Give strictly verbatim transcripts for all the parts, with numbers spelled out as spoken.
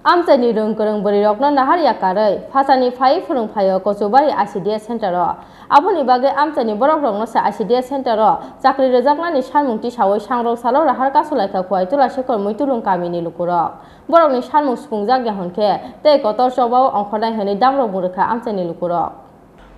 Amchaini rwng kwrwng bwrwirokno nahar yakarwi phasani phaiwi phwrwng phaio Kochubari I C D S center-o. Aboni bagwi amchaini borokrokno se I C D S center-o chakri rwjaknani sanmung tisawi sangrong salo rahar kasulaikha Khwai Tulasikhor Muitulung kamini lukurok. Borokni sanmung supungjak ya hwnkhe tei kotor chobao ongkhornai hwnwi damrok bwrwkha amchaini lukurok.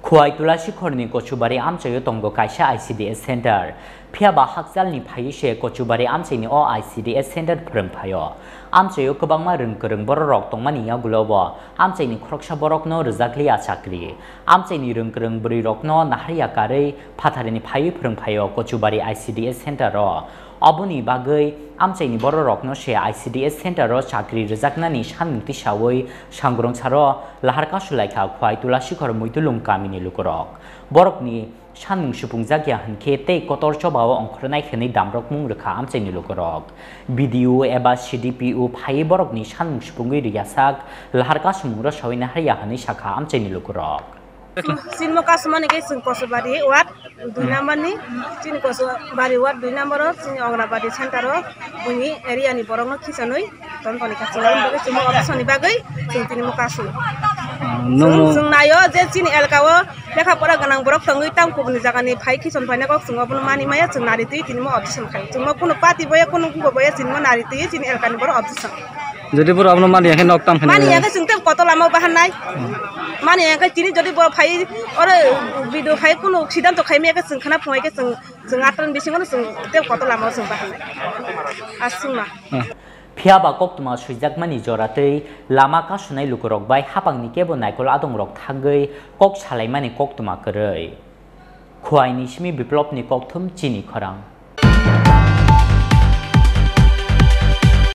Khwai Tulasikhorni Kochubari amchaio tongo kaisa I C D S center. Phiya ba hakchalni phaiwi se Kochubari amchaini o I C D S center phwrwng phaio. Amchaio kwbangma rwng kwrwng bororok tongmani yagulo bo amchaini khoroksa borokno rwjakliya chakri. Amchaini rwng kwrwng bwrwirokno nahar yakarwi phatharini phaiwi phwrwng phaio Kochubari I C D S center-o. Oboni bagwi amchaini bororokno se I C D S center-o chakri rwjaknani sanmung tisawi sangrong salo lahar kasulaikha Khwai Tulasikhor Muitulung kamini lukurok. Borokni sanmung supungjak ya hwnkhe tei kotor chobao ongkhornai hwnwi damrokmung rwkha amchaini lukurok. B D O eba C D P O phaiwi borokni sanmung supungwi rwyasak lahar kasumung rwsawi nahar ya hwnwi sakha amchaini lukurok. Chini mo kasumani khe chwng Kochubari ward dui number ni, chini Kochubari ward dui number o, chini Anganwadi center o, buini area ni borok no khisanwi ton toni kha chwng, aboni bagwi chwng mo audition ni bagwi chwng tini mo kasung. Chwng, chwng naio je chini elka o lekha pora gwnang borok tongwi tang kubuni jaga ni phai khison phaina kok chwng obono mani maya chwng nari twi tini mo audition khai. Chwng mo kunu party boya kunu gubo boya chini mo nari twi chini elka ni borok audition. Jodi boro abono mani yakhe nok tam phani. Mani yakhe chwng tei koto lama bahan nai. Mani yakhe tini jodi bo phai oro video phai kunu sidanto khai maya khe chwng khana phungai khe chwng, chwng atran bisingo chwng tei koto lama chwng bahan nai. Aswngma. Phiya ba koktwma swijakmani jora tei lama kasunai lukurok bai hapangni kebo naikol adongrok thangwi kok salaimani koktwma kwrwi. Khwai ni simi Biplopni kokthum chini khorang.